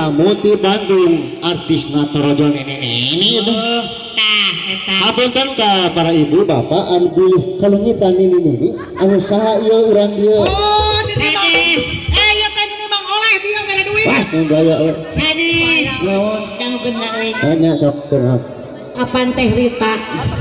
Tamu ti Bandung, artisna torojol nini-nini itu. Tah, eta. Hapunten ka para ibu bapak anu bilih kalengitan nini-nini, anu saha ieu urang dieu? Oh, nini Mang. Sanes. Eh, ieu teh nini Mang Oleh dia mere duit. Wah, nu gaya we. Sanes. Naon? Dangukeun na euy. Nya sok kunaon? Apan Teh Rita?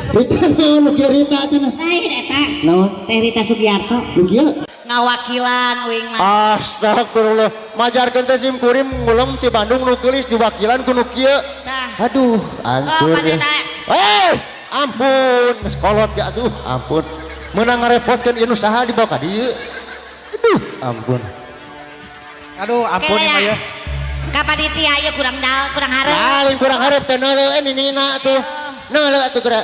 Rita naon nu kieu Rita cenah? Lain eta. Naon? Teh Rita Sugiarto. Nu kieu? Ngawakilan uing mah. Astagfirullah. Majarkeun teh sim kuring ngulem ti Bandung nu geulis diwakilan ku nu kieu. Tah. Aduh, hancur Oh, ya. Rita. Eh, ampun, geus kolot ya atuh, ampun. Meunang ngarepotkeun ieu nu saha dibawa ka dieu. Aduh, ampun. Aduh, ampun Kela. ya. Ka panitia ieu kurang dal, kurang hareup. Lain kurang hareup teh neuleuh eh ninina atuh. Neuleuh atuh geura.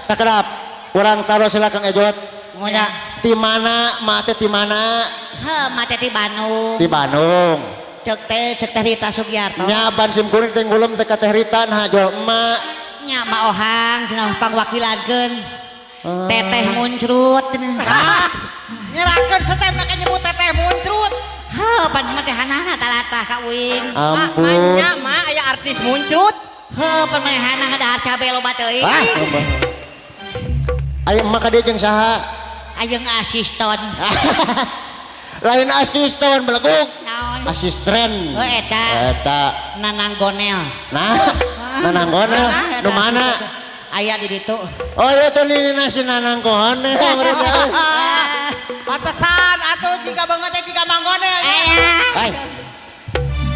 Sakedap. Urang taros heula Kang Ejot. Monya. Ti mana? Mak teh ti mana? Heuh, mah teh ti Bandung. Ti Bandung. Cek teh Rita Sugiarto. Nya ban sim kuring teh ngulem teh ka Teh Rita nah jol emak. Nya Ma Ohang cenah pangwakilankeun. Teteh muncrut cenah. Ah, nyerakeun setem make nyebut teteh muncrut. Heuh, pan mah teh hanana talatah ka uing. Ampun. Manya mah aya artis muncrut. Heuh, pan manehana ngadahar cabe loba teuing. Ah, ayo emak ka dieu jeung saha? Ayeung asisten. Lain asisten beleguk. Naon? Asisten. Oh, eta. Eta. Nanang Gonel. Nah, Nanang Gonel. Nu mana? Aya di ditu. Oh iya tuh ini nasi Nanang Gonel. Mereka. Pantesan atuh jika banget teh jika Mang Gonel. Aya. Hai.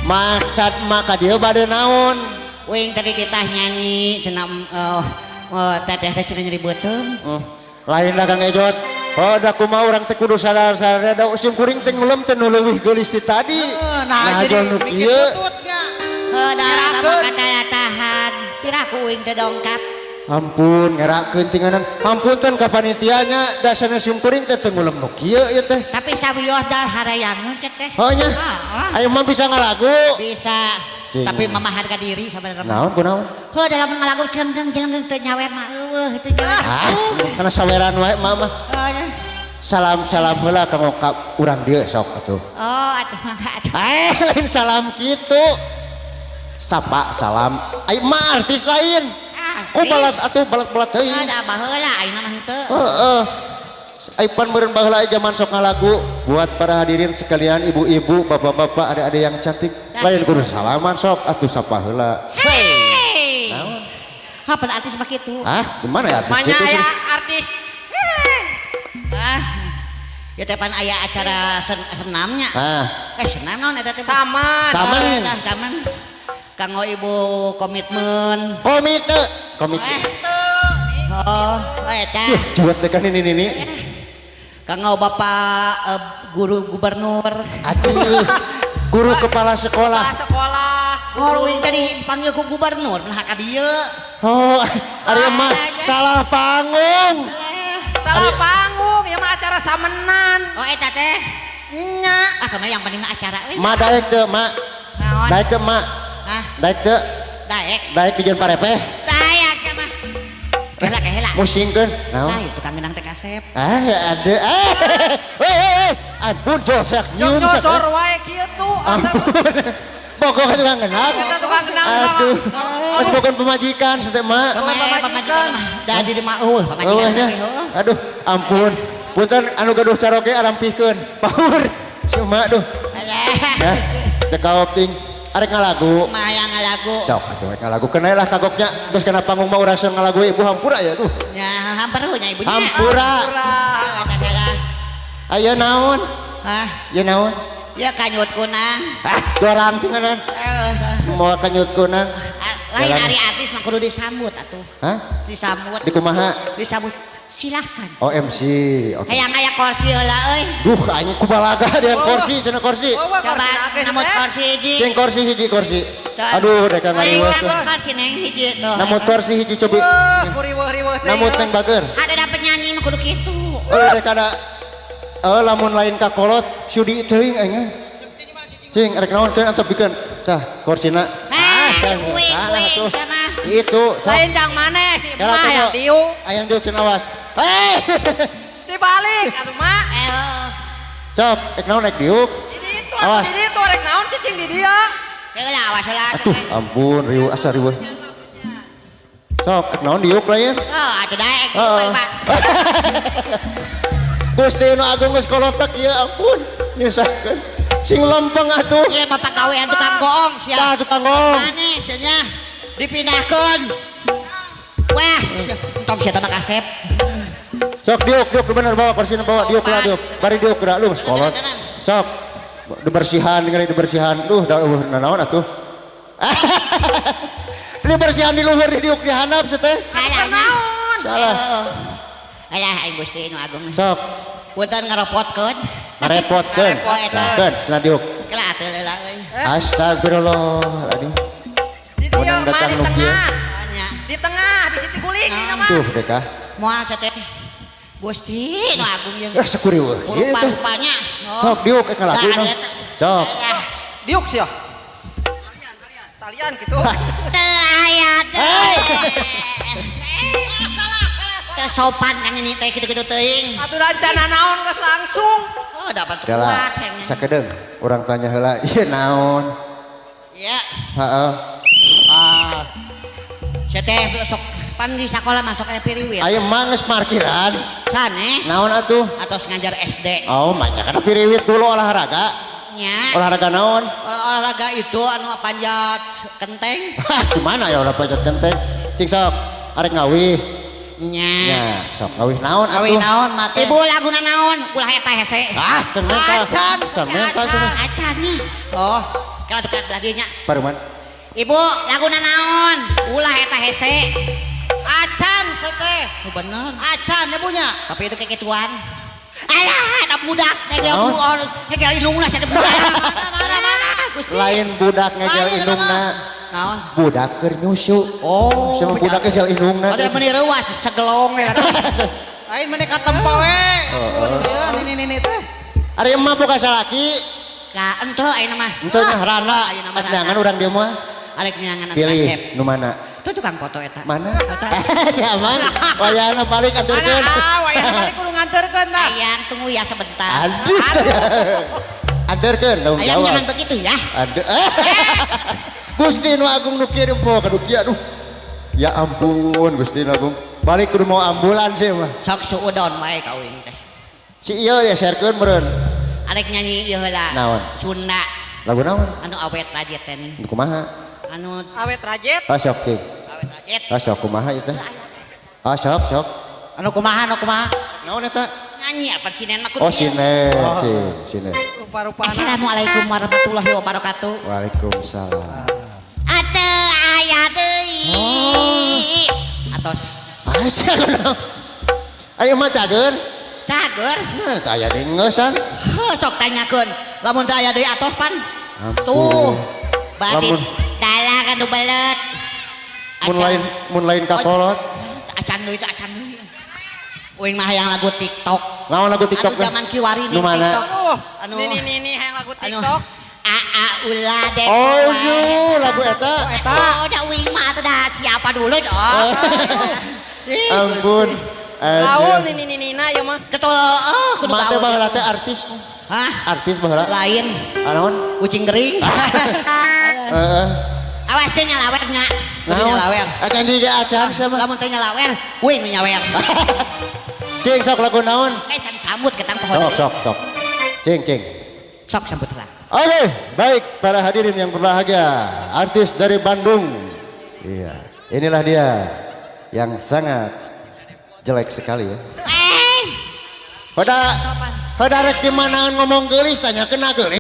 Maksad maka dia bade naon? Uing tadi kita nyanyi cenah oh, teteh teh cenah nyeri beuteung. Oh, lain lah Kang Ejot. Oh, da kumaha urang teh kudu sadar-sadar da sim kuring teh ngulem teh nu leuwih geulis ti tadi. Nah, jadi jol nu mikir kieu. bututnya. Heuh, da Ngerakeun. maka tahan. Piraku uing teh dongkap. Ampun, ngerakeun tinganan. Ampun ka panitianya dasarna sim kuring teh teu ngulem nu kieu ieu teh. Tapi sawios da harayangeun cek teh. Oh nya. Ah, Ayo mah bisa ngalagu. Bisa. Cing. Tapi mama harga diri sabenerna. Naon kunaon? Heuh, dalam ngalagu celengkeung celengkeung teu nyawer mah eueuh teu nyawer. Ah, kana saweran wae mah mah. Oh, nya. Salam-salam heula kanggo ka urang dieu sok atuh. Oh, atuh mangga atuh. Eh, lain salam kitu. Sapa salam. Ai mah artis lain. Ku balat atuh balat-balat teuing. Ada baheula ayeuna mah henteu. Heeh. Ai pan meureun baheula jaman sok ngalagu buat para hadirin sekalian, ibu-ibu, bapak-bapak, adik-adik yang cantik. Lain kudu salaman sok atuh sapa heula. Hey. Naon? Apa artis mah kitu? Ah, gimana ya artis Manya gitu sih? aya artis. Ah. Ya teh pan aya acara senamnya. Ah, Eh, senam naon eta teh? Saman. Saman. Oh, eta saman. Kanggo ibu komitmen. Komite, komite. Eh. Oh, oh eta. Duh, cuat teh kan ini nini. Kanggo bapak guru gubernur. Aduh, guru kepala sekolah. Kepala sekolah. Oh, uing tadi dipanggil ku gubernur, nah ka dieu. Oh, ari mah salah panggung. Eh. Salah panggung, ya mah acara samenan. Oh, eta teh. Nya. Ah, kumaha yang penting mah acara we. Ma daek teu, Ma. Naon? Daek teu, Ma. Hah? Daek teu. Daek. Daek dijieun parepeh. Daek sia mah. Kehela kehela. Musingkeun. Naon? Nah, itu kang ngenang teh kasep. Ah, ada. Eh, weh, weh, weh. Ampun, josek Jok nyium sak. nyosor wae kieu tuh. Ampun. Pokoknya tukang genang. Eta tukang genang. Aduh. Mas bukan pemajikan sete mak. Kumaha pamajikan mah. Da di mah eueuh pamajikan. Oh, nya. Aduh, ampun. Punten anu gaduh caroke arampihkeun. Paur. Si emak duh. Alah. Ya, teu kaopting. Arek ngalagu. Mah yang ngalagu. Sok atuh rek ngalagu. Keun lah kagoknya. Terus kana panggung mah urang seur ngalagu ibu hampura ya tuh. Ya hampura nya ibunya. Hampura. Oh, eta salah. Ayo naon? Hah? Ya naon? Ya kanyut kunang. Ah, dorang tinganan. Eh, Moal kanyut kunang. Lain Jalan. ari artis mah kudu disambut atuh. Hah? Disambut. Di kumaha? Disambut. Silahkan. Oh MC. Oke. Hayang aya kursi heula euy. Duh, aing kubalaga dengan kursi, cenah kursi. Oh, Coba namut kursi hiji. Cing kursi hiji kursi. Tuh. Aduh, deka ngariweuh Aing tuh. namut kursi neng hiji tuh. Namut kursi hiji cobi. Riweuh-riweuh teh. Namut neng bager. Ada da penyanyi mah kudu kitu. Oh, deka ada. Oh, lamun lain ka kolot, sudi teuing aing. Cing, rek naon keun atau bikeun? Tah, kursina. Ah, salah uing, uing, tuh. sama. Itu, sok. Lain jang maneh si Kela emak teh, yang Dok. diu. Ayang diuk cenah awas. Hei. Dibalik atuh mak. Eh, oh. Cok, rek naon rek diuk. Di ditu Awas. atuh di ditu rek naon cicing di dieu. Heula awas heula. Aduh, ampun riweuh asa riweuh. Sok, naon diuk lah ya? Oh, atuh daek Heeh. Pak. Gusti nu agung geus kolotek ya ampun, nyusahkeun. Sing lempeng atuh. Ieu bapak gawean tukang goong sia. Tah tukang goong. Manis nya dipindahkeun. Wah, entong sia mah kasep. Sok diuk, diuk bener bawa kursi bawa diuk lah diuk. Bari diuk geura lu geus kolot. Sok dibersihan ningali dibersihan. Duh, da eueuh nanaon atuh. Dibersihan di luhur di diuk di handap teh. Salah naon? Salah. Alah aing Gusti nu agung. Sok Punten ngarepotkeun. ngarepotkeun. Ngarepotkeun. Keun cenah diuk. Kela atuh heula euy. Astagfirullahaladzim. Di dieu Menang mah datang di nu kieu. tengah. Nya. Di tengah bisi diguling dina mah. Tuh deka. Moal sia teh. Gusti nu agung ieu. Eh sakuriweuh. Ieu teh. Rupa-rupanya. Oh. Sok diuk eh ngalagu Lah, noh. eta. Sok. Alah. Diuk sia. Talian gitu. Teu aya deui. Teu sopan kan ini teh kitu-kitu teuing. Atuh rencana naon geus langsung. Oh, dapat Kela, kuat hengnya. sakedeung urang tanya heula, ieu naon? Iya. Heeh. Ah, Sia teh sok pan di sakola masuk aya piriwit. aya mah geus parkiran. Sanes Naon atuh? atos ngajar SD. Oh, banyak kan piriwit dulu olahraga. Nya. Olahraga naon? Olahraga itu anu panjat kenteng. Hah, gimana ya olahraga panjat kenteng? Cing sok, arek ngawih. Nya. Nya, sok ngawih naon atuh? Kawin naon mate. Ibu laguna naon? Ulah eta hese. Ah, can menta. Acan. Can menta cenah. Acan nya. Oh, kalau tukang belah dieu nya. Paruman. Ibu, laguna naon? Ulah eta hese. Acan seteh. Oh, bener. Acan ya punya. Tapi itu kayak gituan. Alah, ada budak ngegel Naon? buon, ngegel indungna sia budak. Mana mana Gusti. Lain budak ngegel Lain, indungna. Naon? Budak keur nyusu. Oh, Sama budak ngegel indungna. Ada meni reuas segelong ya. Lain mana katempo we. Ini ini ini teh. Ari emak boga salaki, Ka ente ayeuna mah. henteu nya rana. Ayeuna mah Arek neangan urang dieu mah. Arek neangan anu kasep. Pilih nu mana? Tuh tukang foto eta. Mana? Si Aman. Wayahna balik aturkeun. Mana ah, wayahna balik kudu nganterkeun tah. Ayang tunggu ya sebentar. Aduh. Anterkeun tanggung Ayang jawab. jangan begitu ya. Aduh. Gusti nu agung nu kieu po ka nu kieu aduh. Ya ampun Gusti nu agung. Balik kudu mau ambulan sih mah. Sok suudon wae ka uing teh. Si ieu ya sharekeun meureun. Arek nyanyi ieu heula. Naon? Sunda Lagu naon? anu awet rajet teh nih. Nu kumaha? Anu Awet rajet. Ah sok cing. awet rajet. Ah sok kumaha ieu teh? Ah sok sok. Anu kumaha anu kumaha? Naon eta? Nyanyi apa sinen mah kudu Oh sine, cing, sine. Rupa-rupana. Assalamualaikum warahmatullahi wabarakatuh. Waalaikumsalam. Ate aya deui. Atos Asa kunaon? Ayo mah cageun. cager. Nah, teu aya deui ngeusan. Heuh sok tanyakeun. Lamun teu aya deui atos pan. Ampun. Tuh. Berarti Lamun- dalah anu belet. Mun lain mun lain kakolot. Acan deui teh acan deui. Uing mah hayang lagu TikTok. Naon lagu TikTok Anu zaman kiwari nih Nu mana? TikTok. Aduh. Anu Nini nini hayang lagu anu TikTok. Aa ulah deh. Oh, yo, lagu eta. Eta. Oh, dah uing mah atuh dah siapa dulu dong. Ih, Ampun. Gaul Aduh. nini nini na ieu mah. Ketua, oh, kudu Mate gaul. baheula teh artis. Hah? Artis baheula. Lain Ah, naon? kucing gering. Heeh. Awas teh nyalawer nya. Kudu Naon? nyalawer. Acan juga acan sama. Lamun teh nyalawer, uing nu nyawer. Cing sok lagu naon? Eh tadi sambut ketang pohon. Sok sok sok. Cing cing. Sok sambut lah. Oke, baik para hadirin yang berbahagia, artis dari Bandung. Iya, inilah dia yang sangat jelek sekali ya. Eh, Pada pada rek di mana ngomong geulis tanya kena geulis.